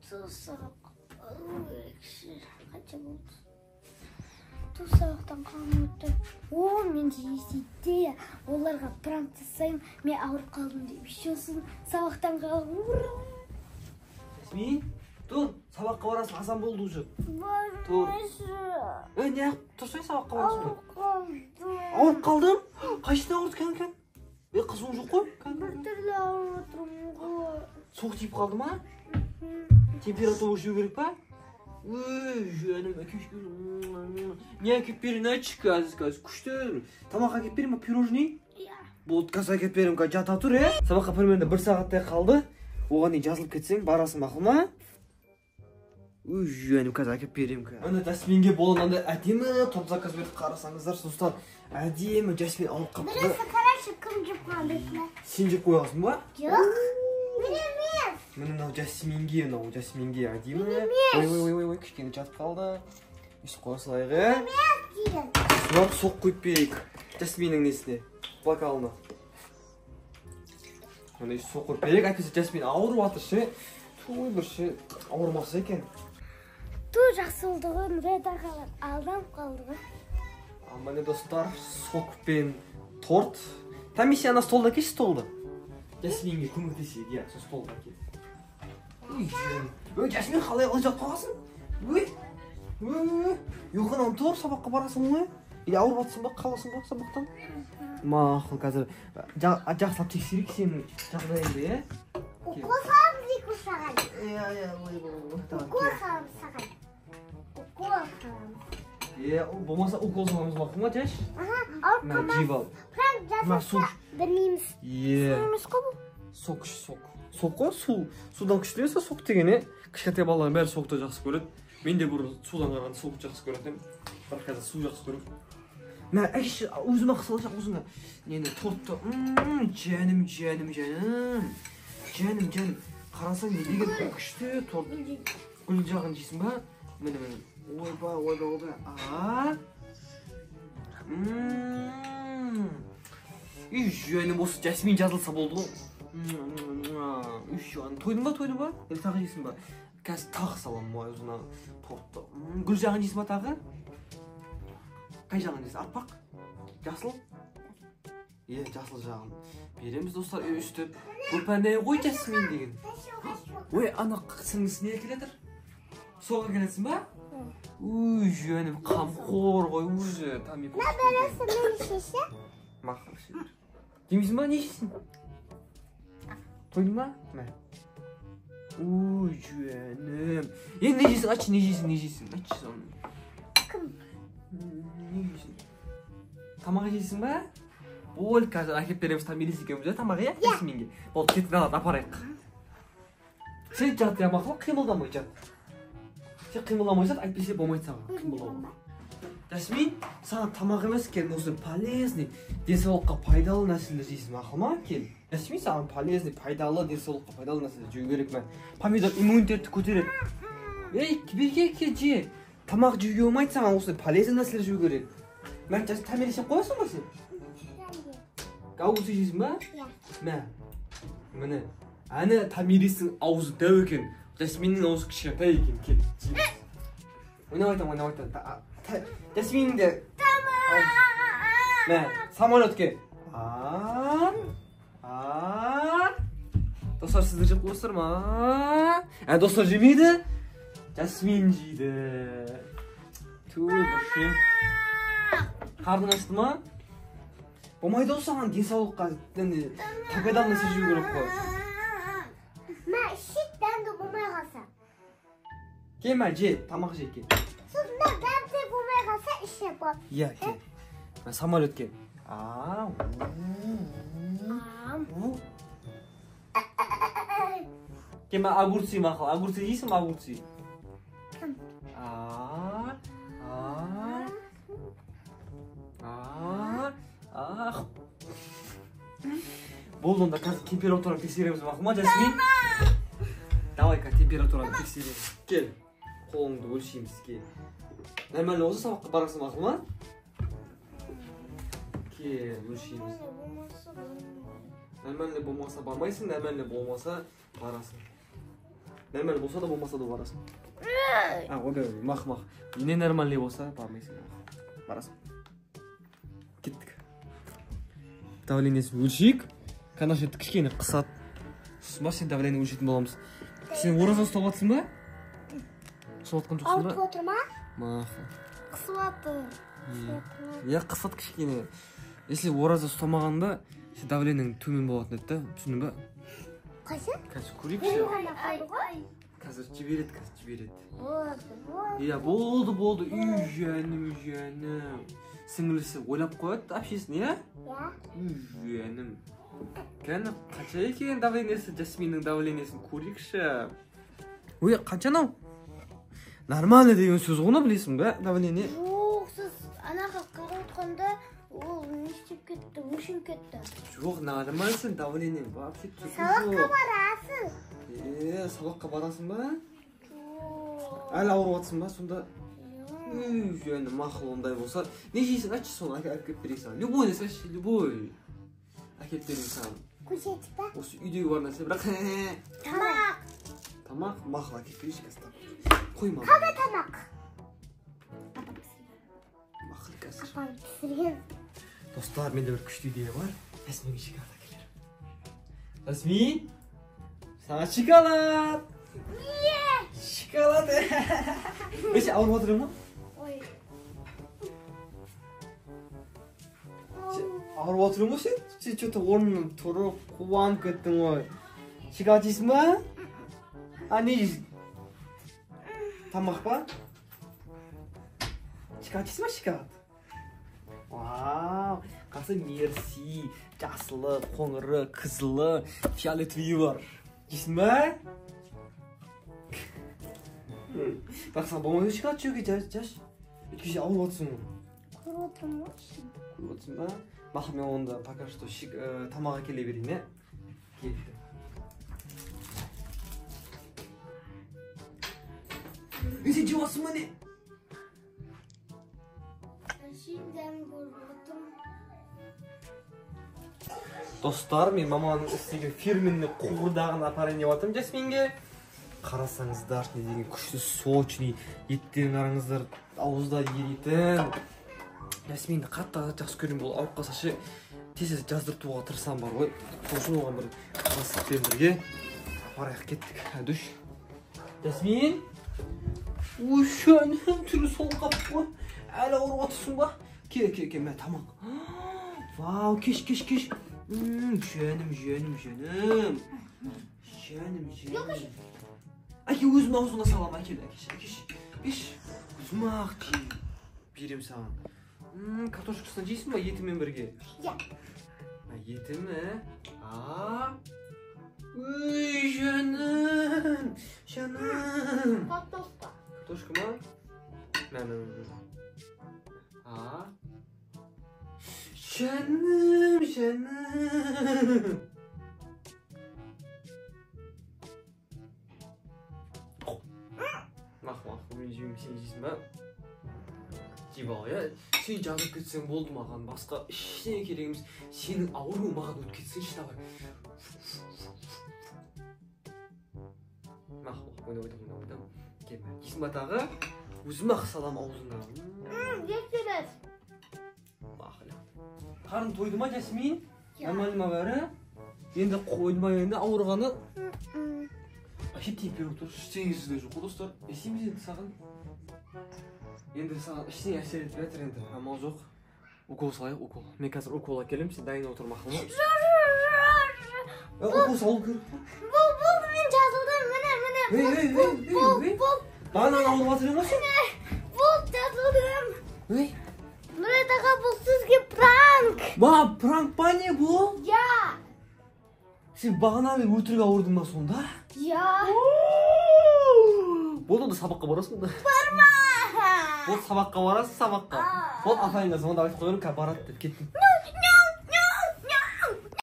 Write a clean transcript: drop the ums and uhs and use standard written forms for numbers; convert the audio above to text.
Тоғыз сабақ алу керек ше. Қанша болды? Тоғыз сабақтан қалмай өтті. О, менде есть идея. Оларға пранк жасаймын. Мен ауырып қалдым деп. Еще сосын сабақтан қаламын. Ура! Жасмин, тұр, сабаққа барасың, азан болды уже. Тұр. Бармайшы. Ей, неғып тұрсай, сабаққа барасың ғой? Ауырып қалдым. Ауырып қалдым? Қайсысына ауырды, кән, кән? Е, қызуың жоқ қой? Кән, кән. Біртүрлі ауырып отырмын ғой. Суық тиіп қалды ма? Температура өлшеу керек па? Өй, жаным, әкеш, не әкеліп берейін, айтшы, қазір, қазір, күшті. Тамақ әкеліп берейін ба, пирожный? Иә. Болды, қазір әкеліп беремін, қазір жата тұр, е? Сабаққа примерно 1 сағаттай қалды. Оған дейін жазылып кетсең, барасың, мақұл ма? Өй, жаным, қазір әкеліп беремін, қазір. Ана Жасминге бола мынандай әдемі торт заказ бердік, қарасаңыздар, достар. Әдемі Жасмин ауырып қалыпты. Бірінші қарашы, кім жеп қойған бетіне? Сен жеп қойғансың ба? Жоқ. Мен емес. Міне мынау Жасминге, мынау Жасминге әдемі. Мен емес. Ой, ой, ой, ой, кішкене жатып қалды. Өйстіп қоя салайық, е? Деген. Барып соқ құйып берейік Жасминнің несіне, бокалына. Міне соқ құйып берейік, әйтпесе Жасмин ауырып жатыр ше. Туй, бір ше, ауырмаса екен. Ту, жақсы болды ғой, Нұрет ағалар алданып қалды ғой. Ал міне достар, сок пен торт. Тамиси, ана столды әкелші, столды. Жасминге көмектесейік, иә, сол столды әкел. Ой, жаным. Ой, Жасмин, қалай қалай жатып қалғансың? Ой, ой, ой, ұйқыңнан тұр, сабаққа барасың ғой. Или ауырып жатсың ба, қаласың ба сабақтан? Мақұл, қазір жақсылап тексерейік сенің жағдайыңды, иә? Укол саламыз екі саған. Иә, иә, ой, ой, ой, давай, Укол кел. саламыз саған. Укол саламыз. Е, болмаса укол саламыз, мақұл ма, Жаш? Аха, ауырып Мә, қалмас. жеп ал. Пранк Мә, су. жасаса білмейміз. Е. Су емес қой бұл. Сок іш, сок. Сок қой, су. Судан күшті емес пе сок деген, е? Кішкентай балалардың бәрі сокты жақсы көреді. Мен де бұрын судан қарағанда сокты жақсы көретін едім. Бірақ қазір су жақсы көремін. Мә, әкеші, өзім ақ салайық өзіңе. Нені, тортты. Жаным, жаным, жаным. Жаным, жаным. Қарасаң не деген күшті торт. Гүл жағын жейсің ба? Міне, міне. Ойбай, ойбай, ойбай. А? Үй, жаным, осы Жасмин жазылса болды ғой. Үй, жаным, тойдың ба, тойдың ба? Или тағы жейсің ба? Қазір тағы саламын аузына тортты. Гүл жағын жейсің ба тағы? Қай жағын жейсің? Аппақ? Жасыл? Е, жасыл жағын. Береміз, достар, үй, үстіп. Көпәне ғой Жасмин деген. Ой, ана сіңлісі не әкеле жатыр? Соға келесің ба? Үй, жаным, қамқор ғой өзі. Тами. Мына бересі мен шеше. Мақұл, шеше. Жемейсің ба? Не жейсің? Тойдың ба? Мә. Ой, жаным. Енді не жейсің? Айтшы, не жейсің, не жейсің? Айтшы соны. Кім? Не жейсің? Тамақ жейсің ба? Бол, қазір әкеліп береміз Томирис екеуміз, иә, тамақ, иә? Иә. Жасминге. Болды, кеттік, алады, апарайық. Сен жат, иә, мақұл, қимылдамай жат. Сен қимылдамай жат, әйтпесе болмайды саған қимылдауға. Жасмин, саған тамақ емес, кел, осы полезный, денсаулыққа пайдалы нәрселер жейсің, мақұл ма? Кел. Жасмин, саған полезный, пайдалы, денсаулыққа пайдалы нәрселер жеу керек мә. Помидор иммунитетті көтереді. Ей, берге кел, же. Тамақ жеуге болмайды саған, осындай полезный нәрселер жеу керек. Мә, Жасмин, Томирис жеп қоясың ба сен? Огурцы жейсің ба? Иә. Мә. Міне. Әне Томиристің аузы дәу екен. Жасминнің аузы кішкентай екен. Кел, жейміз. Ойнап айтамын, ойнап айтамын. Жасминнің де аузы. Мә, самолетке. А? А? Достар, сіздер жеп қойсыздар ма? Ә, достар жемейді. Жасмин жейді. Ту, бір Қарның ашты ма? Болмайды ғой саған денсаулыққа, енді пайдалы нәрсе жеу керек қой. Мә, шит дәмді болмай қалса. Кел, мә, же, тамақ же, кел. Сосын да дәмді болмай қалса, іше бол. Иә, кел. Мә, самолетке. А, у, у. Кел, мә, огурцы мақұл. Огурцы жейсің ба, огурцы? Кім? А, а, а, а. Болды, онда қазір температураны тексереміз, мақұл ма, Жасмин? Давай-ка температураны тексереміз. Кел, қолыңды өлшейміз, кел. Нормально болса сабаққа барасың, мақұл ма? Кел, өлшейміз. Нормально болмаса бармайсың, нормально болмаса барасың. Нормально болса да болмаса да барасың. А, ойбай, мақ. Не нормальный болса бармайсың. Барасың. Кеттік. Давлениесін өлшейік. Конечно, кішкене қысады. Сосын ба сен давление өлшейтін боламыз. Сен ораза ұстап жатсың ба? Ұстап жатқан жоқсың ба? Ауыртып отыр ма? Мақұл. Қысып жатыр. Иә, қысады кішкене. Если ораза ұстамағанда, сен давлениең төмен болатын еді да, түсіндің ба? Қайсы? Қазір көрейікші. Қазір жібереді, қазір жібереді. Болды, болды. Иә, болды, болды. Үй, жаным, жаным. Сіңілісі ойлап қояды, әпшесін, иә? Иә. Үй, жаным. Кәні, қанша екен давлениесі, Жасминнің давлениесін көрейікші. Ой, қанша анау? Нормально деген сөз ғой, білесің бе, давление? Жоқ, сіз анаға қарап отқанда ол не істеп кетті, өшіп кетті. Жоқ, нормально сен давлениең вообще түк жоқ. Сабаққа барасың. Сабаққа барасың ба? Жоқ. Әлі ауырып жатсың ба сонда? Үй, жаным, мақұл ондай болса. Не жейсің, айтшы соны, әкеліп берейін саған. Любой нәрсе айтшы, любой. Әкеліп берейін саған. Көрсетіп па? Осы үйдегі бар нәрсе, бірақ Тамақ. Тамақ, мақұл, әкеліп берейінші қазір тамақ. Қойма. Қандай тамақ? Мақұл қазір. Апам пісірген. Достар, менде бір күшті идея бар. Жасминге шоколад әкелер. Жасмин, саған шоколад. Шоколад. Ей, сен ауырып отыр едің ба? Ой. Сен ауырып отыр едің ғой сен? Сен чё-то орнынан тұрып, қуанып кеттің ғой. Шоколад жейсің ба? А, не жейсің? Тамақ па? Шоколад жейсің ба, шоколад? Вау, қасы мерси, жасылы, қоңыры, қызылы, фиолетовый бар. Жейсің ба? Бірақ саған болмайды шоколад жеуге, жаш. Өйткені сен ауырып отырсың ғой. Көріп отырмын ғой. Көріп отырсың ба? Мақұл, мен онда пока что тамақ әкеле берейін, ә? Келді. Ей, сен жеп жатсың ба не? Әшейін дәмін көріп отырмын. Достар, мен маманың істеген фирменный қуырдағын апарайын деп жатырмын Жасминге. Қарасаңыздар, не деген күшті сочный еттерін қараңыздар, ауызда еритін. Жасминді қатты жақсы көремін, бұл ауырып қалса ше, тез-тез жаздыртуға тырысамын бар ғой. Сол үшін оған бір классикпен бірге апарайық, кеттік. Әдүш. Жасмин. Ой, жаным, түрі солып қалыпты ғой. Әлі ауырып отырсың ба? Кел, кел, кел, мә, тамақ. Вау, кеш, кеш, кеш. Жаным, жаным, жаным. Жаным, жаным. Әке, өзім аузыңа салам, әкел, әкеш, әкеш. Кеш. Өзім ақ жеймін. Берем саған. Картошкасын жейсің ба етімен бірге? Иә. Еті ме? А? Ой, жаным, жаным. Картошка. Картошка ма? Мә, мә, мә, мә. А? Жаным, жаным. Мақұл, мақұл, мен жеймін, сен жейсің ба? Жеп ал, иә? Сен жазып кетсең болды маған, басқа ештеңе керек емес. Сенің ауруың маған өтіп кетсінші, давай. Мақұл, ойна, ойна, ойна, ойна. Кел, мә. Жейсің ба тағы? Өзім ақ салам аузыңа. Жетеміз. Мақұл. Қарның тойды ма, Жасмин? Иә. Нормально ма бәрі? Енді қойды ма енді ауырғаны? Вообще температура ештеңесі де жоқ қой, достар. Не істейміз енді саған? Енді саған ештеңе әсер етпей жатыр енді. Амал жоқ. Укол салайық, укол. Мен қазір укол әкелемін, сен дайын отыр, мақұл ма? Укол салу керек қой. Бол, болды, мен жазылдым. Міне, міне. Ей, ей, ей, ей, ей. Бол, Бағана ауырып жатыр едің ғой сен? Болды, жазылдым. Ей. Мұрат аға, бұл сізге пранк. Ба, пранк па не бұл? Иә. Сен бағана мен өтірік ауырдың ба сонда? Иә. Болды, онда сабаққа барасың да. Барма. Болды, сабаққа барасың, сабаққа. Болды, апайыңа звондап айтып қойырмын, қазір барады деп кеттім.